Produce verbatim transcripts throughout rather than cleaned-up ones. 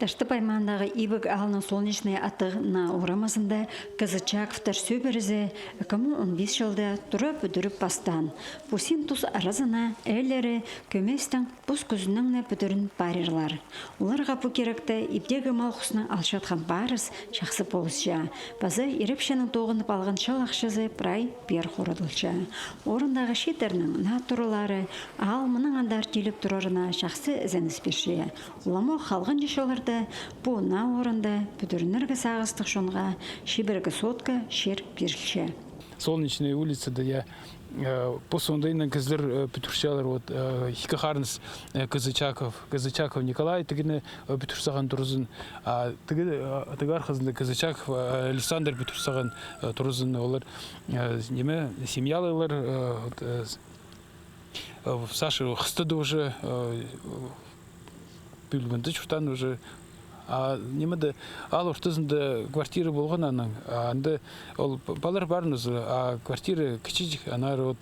Ыштып аймағындағы Ибіг аалның Солнечный аттығ наа орамазында Кызычаковтар сӧбірезі ікі муң он пис чылда тура пӱдіріп пастаан. Пу син тус аразына ээлері кӧместең пос кӱзінеңні пӱдірін парирлар. Оларға пу киректе ибдегі мал-хуснаң алчатхан парыс чахсы полысча. Паза ирепченің тоғынып алған чыл ахчазы прай пеер хорадылча. Орындағы чииттернің наа туралары аал мынаң андар тиліп турарына чахсы ізеніс пирче. Уламох халғанҷы чылларда пу наа орында пӱдірінерге сағыстығ чонға чибіргі сотка чир пирілче. Солнечная улицада, я, э, пос оңдайнаң кізілер, э, пӱдірчелер, вот, э, ікі харыныс, э, Кызычаков, Кызычаков Николай тігіні, э, пӱдір салған туразын, а тігі, э, тігі архазында Кызычаков, э, Александр пӱдір салған, э, туразын, олар, э, ниме, семьялығлар, э, вот, э, с-, э, Саша хыстады уже, э, пӱӱл мында чуртаан уже. А ниме дее, аал ортызында квартира полған аның. А анда ол п-, палалар парын уже, а квартира кічіҷек, аннаңар вот,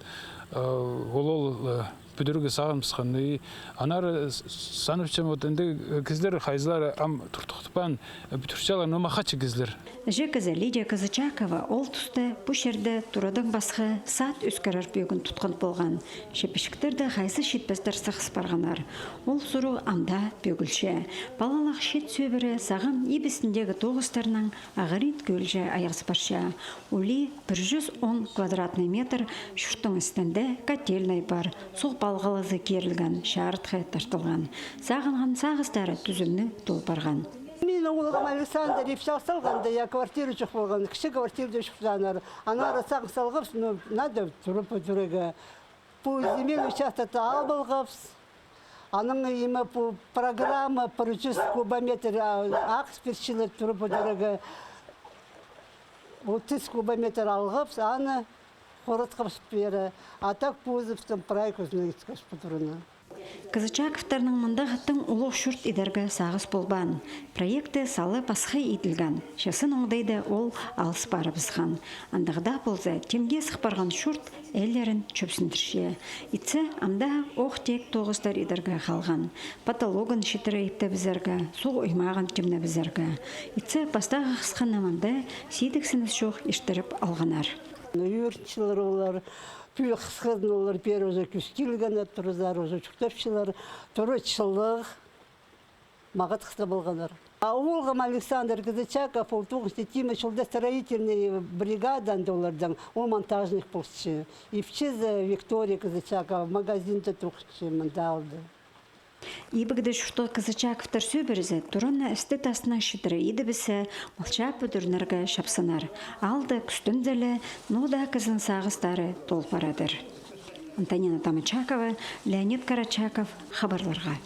э, ол, ол, э, пӱдірерге сағыныбысхан. И аннаңар с-, с-, санапчам, вот анда, э, кізілер хайзылары ам туртухтапчалар, э, пӱдірчелер, но махачы кізілер. Іҷе кізі Лидия Кызычакова ол туста пу чирде турадаң пасха сад ӧскірер пӧгін тутхан полған. Чепічектерде хайзы читпестер сығыс парғаннар. Ол сурығ ам даа пӧгілче. Палалығ чиит сӧбіре сағам иб істіндегі тоғыстарнаң Ағырин кӧлҷе айғыс парча. Улии пір чӱс он квадратный метр, чурттың істінде котельнай пар, суғ палғалазы кирілген, чарытхы тартылған. Сағынған сағыстары тӱзімніг тол парған. Минің оолғым Александр ипчі ал салғанда, я, квартира чох полған, кічіг квартирада чуртааннар. Аннаңар сағын салғабыс, ну, надо тура пӱдірерге. Пу земельный участокты алып алғабыс. Анаң ниме, пу программа пір чӱс кубометр, а, ағас пирчелер тура пӱдірерге. Отыс кубометр алғабыс, аны хоратхабыс пеер. А так позыбыстаң прай кӱзінең іткебіс пу тураны. Кызычаковтарның мындағ тың улуғ чурт идерге сағыс полбаан. Проекті сала пасха иділген. Чазын оңдайда ол алыс парыбысхан. Андағ даа полза, тимге сых парған чурт ээлерін чӧпсіндірче. Итсе, ам даа ох-теек тоғыстар идерге халған. Потологын читіре иптебізерге, суғ оймағын тимнебізерге. Итсе, пастағы хысханы мында сидіксініс чох иртіріп алғаннар. Ӱгренчелер олар, пӱӱл хысхазын олар пеер уже кӱс килгеннер, туразар уже чуртапчалар, тура чылығ мағат хысхазы полғаннар. А оолғым Александр Кызычаков, ол тоғызынҷы чылда строительный бригададаң, оларның, ол монтажник полча. Ипчізі Виктория Кызычакова магазинда тоғынча, мында алды. Ибігде чуртығ Кызычаковтар сӧбірезі тураны істі-тастынаң читіре идібіссе, малчаа пӱдірінерге чапсынар. Аалда кӱстензеле, ноо даа кізінің сағыстары тол парадыр. Антонина Тамачакова, Леонид Карачаков, хабарларға.